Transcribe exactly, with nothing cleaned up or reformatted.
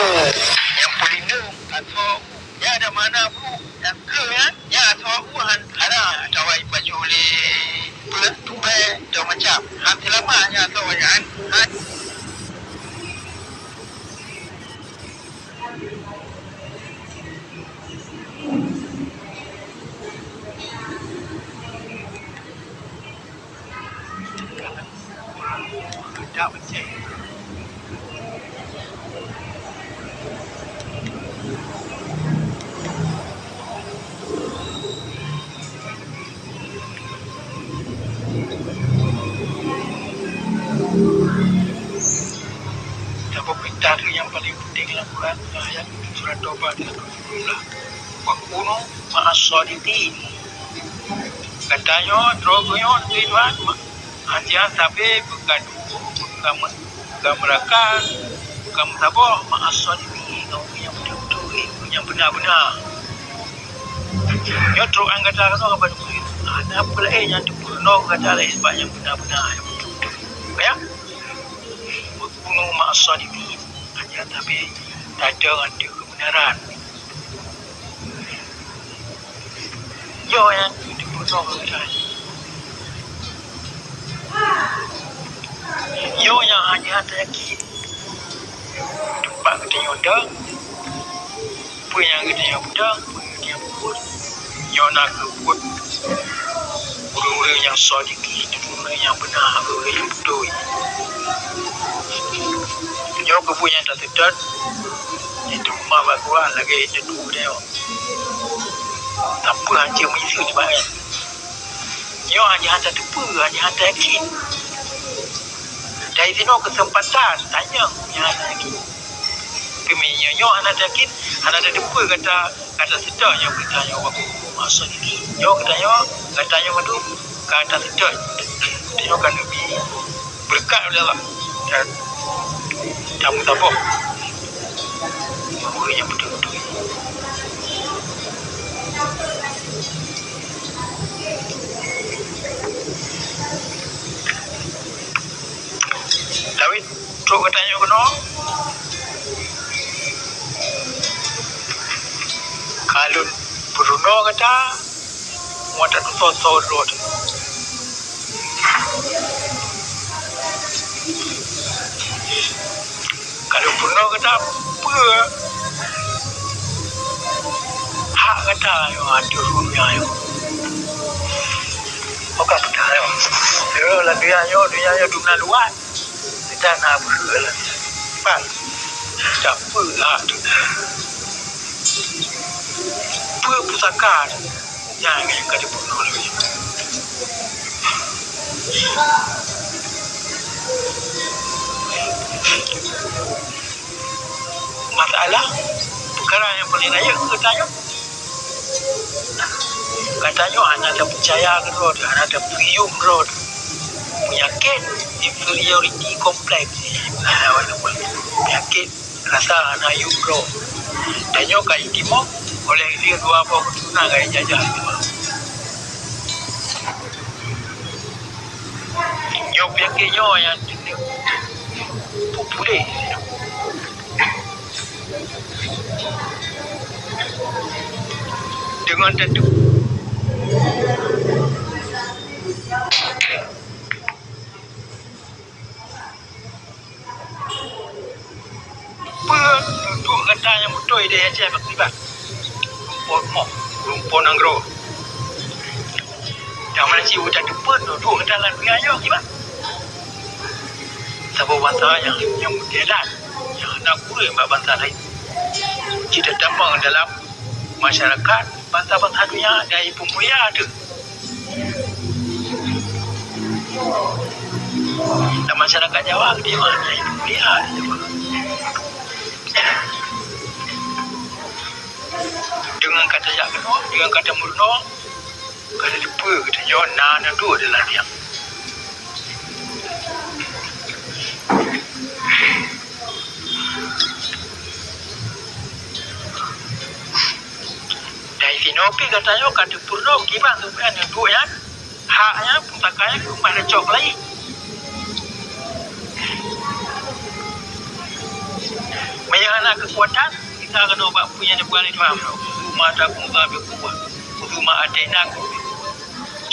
Nyang peulindong asoe u, nyan ada makna brôk. Nyang keu nyan, nyan asoe u han hana atawa ipajoh lé peue, tubée, atau macam. Han seulamat nyan asoe nyan, han. Saboh peurintah nyang paleng penting lam Quran, ayat surat Taubah tiga puluh sembilan. Wa kunu ma'as shadiqin. Gata nyoe, droe geuh nyoe, Tuhan, ma-, hana sabe beukadu, beukam-, beukam rakan, beukam saboh, ma'as shadiqin, ngon nyang beutôi-beutôi, nyang beuna-beuna. Nyoe trok an gata keunoe ka ban peue? Hana peue laén nyang teupeurunoe gata laén bak nyang beuna-beuna, nyang beutôi-beutôi. Ya? Wa kunu ma'as shadiqin. Hana sabe tadeungoe ateueh keubeunaran. Nyoe nyang teupeurunoe gata. Nyoe nyang hana tayakin. Teumpat geutanyoe dong, peue nyang geutanyoe peudong, peue nyang geutanyoe peubuet, nyoe na keuh buet ureuëng-ureuëng nyang shadiqin, ureuëng nyang beuna, ureuëng nyang beutôi. Nyoe keuh buet nyang taseutôt, nyang teuma bak Quran lagée nyang teupeue nyoe. Tapi hana meuseuti bak nyan. Nyoe hana, hana tateupeue, hana, hana tayakin. Dan sinoe keuseumpatan tanyong nyang hana tayakin. Keumieng nyoe, nyoe hana tayakin, hana tateupeue gata, gata seutôt nyoe geutanyoe waktu masa ini. Nyoe geutanyoe, geutanyoe madu, gata seutôt. Geutanyoe ka neubi beureukat lé Allah. Dan tameusaboh. Ureuëng nyang beutôi-beutôi. Lawét trok geutanyoe keunoe. Ka lôn peurunoe gata, ngon tatusoe-soe droe teuh. Ka lôn peurunoe gata peue hak gata nyoe ateueh donya nyoe. Bukan gata nyoe. Nyoe lam donya nyoe, donya nyoe dum na luwat. Gata na peue lam nyan? Pat gata peue hak teuh? Peue pusaka nyan nyang ka teupeue lé masalah peukara nyang paleng rayeuk keu geutanyoe? Geutanyoe hana tapeucaya keu droe, hana tapeuyuem droe. Peunyakét inferiority complex. Peunyakét rasa hana yuem droe. Dan nyoe ka jitimoh oleh lheueh dua boh keuturonan ka jijajah teuma. Nyoe peunyakét nyoe nyang populer. Deungon tateupeue duek gata nyang beutôi di Aceh bak kiban? Lumpoe rumoh, lumpoe nanggroe. Nyang mana cit udah teupeu duek gata lam donya nyoe kiban? Saboh bansa nyang, nyang meukeuladan, nyang hana kureueng bak bansa laén. Cit tatamong dalam masyarakat bansa-bansa donya dan ipeumulia teuh. Dan masyarakat Jawa di mana ipeumulia di Jawa. Deungon ka tajak keunoe, deungon ka tameurunoe, ka tateupeue geutanyoe na neuduek di latiang. Dan sinoe pih geutanyoe ka teupeurunoe kiban supaya neuduek nyan, hak nyan, pusaka nyan keu umat tacok laén. Meunyo Hana keukuatan, kita keunoe bak peue nyang neupeugah lé Tuhan. Uma takum bikuwah. Uma atena kum